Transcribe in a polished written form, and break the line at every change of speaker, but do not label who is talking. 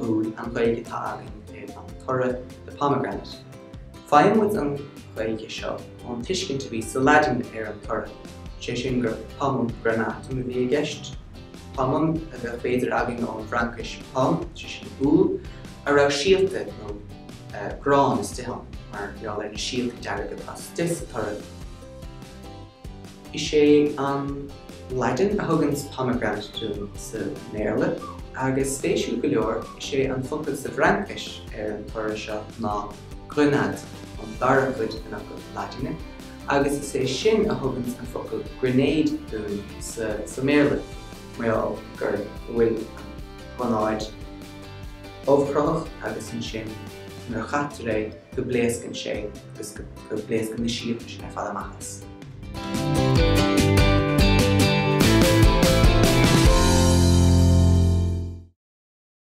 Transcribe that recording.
modhúil an Ghaeilge atá againn ar an toradh, the pomegranate. Faigheann muid an Ghaeilge seo ón tuiscint a bhí sa Laidin ar an toradh, sé sin gur pomum granatum a bhí i gceist, pomum a bheadh b'fhéidir againn ón bhFraincis pomme, sé sin úll, a raibh síolta nó grán istigh ann, mar gheall ar na síolta dearga atá istigh sa toradh. Is é an Laidin a thuganns pomegranate dúinn sa mBéarla, agus spéisiúil go leor, is é an focal sa bhFraincis ar an toradh seo ná grenade, an dara cuid den fhocal Laidine, agus is é sin a thuganns an focal grenade dúinn sa mBéarla, mar gheall go bhfuil an ghranáid ubhchruthach agus ansin nuair a chaitear é go bpléascann sé agus go bpléascann na síolta sin ar fad amach as.